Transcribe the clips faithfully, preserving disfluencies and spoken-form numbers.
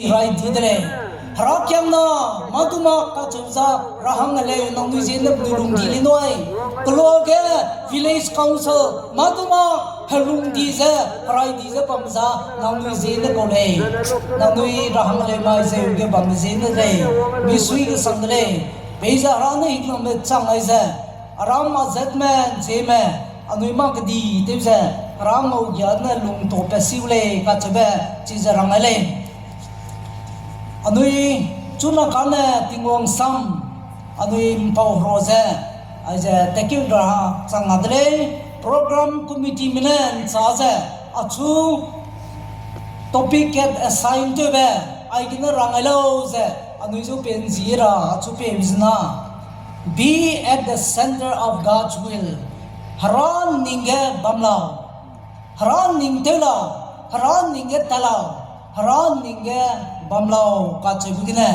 rai di de lei. Herakiangna, mâ du mak kacheu za, ra hang lei, nangnui ziene penui lung di lei nui. Keloa ge village council, mâ du mak, helung di ze, herai di ze bam za, nangnui ziene kau lei. Nangnui ra hang lei mai zeu ge bam ziene lei. Misui kesang de lei. Peize hera ne hiknangbe chang ai ze, aram azatme, nzieme, anui mâ kedi tew ze, hera ngau gia ne lungtau pe siu lei kacheube, chize rang ai lei. Anui chuna kane Tingwang sam, anui mpau hera ze, aize tekeu ra chang a de lei, program committee me ne nchâ ze, achu topic kat assign tewbe, aigene rang ai lau ze, anui zu pe nzi ra achu pe zena, Be at the center of God's will. Hera ning ge bam lau. Hera ning tew lau. Hera ning ge ta lau. Hera ning ge bam lau kacheube gene,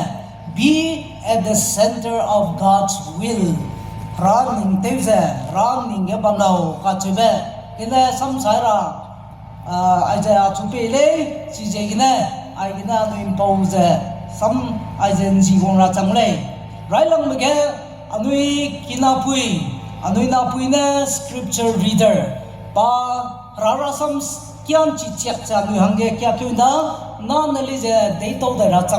Be at the center of God's will. Hera ning tew ze, hera ning ge bam lau kacheube gene samsai ra, a, aize achu pe lei, chiziegene, aigene anui mpau ze, sam aize nzi wang ra chang lei. Railangbe ge, anui kinapui, anui napui ne scripture reader, pa hera rasam s-, kianchi chiak ze anui hangge kiakeu da, na ne lei ze deitau dai ra chang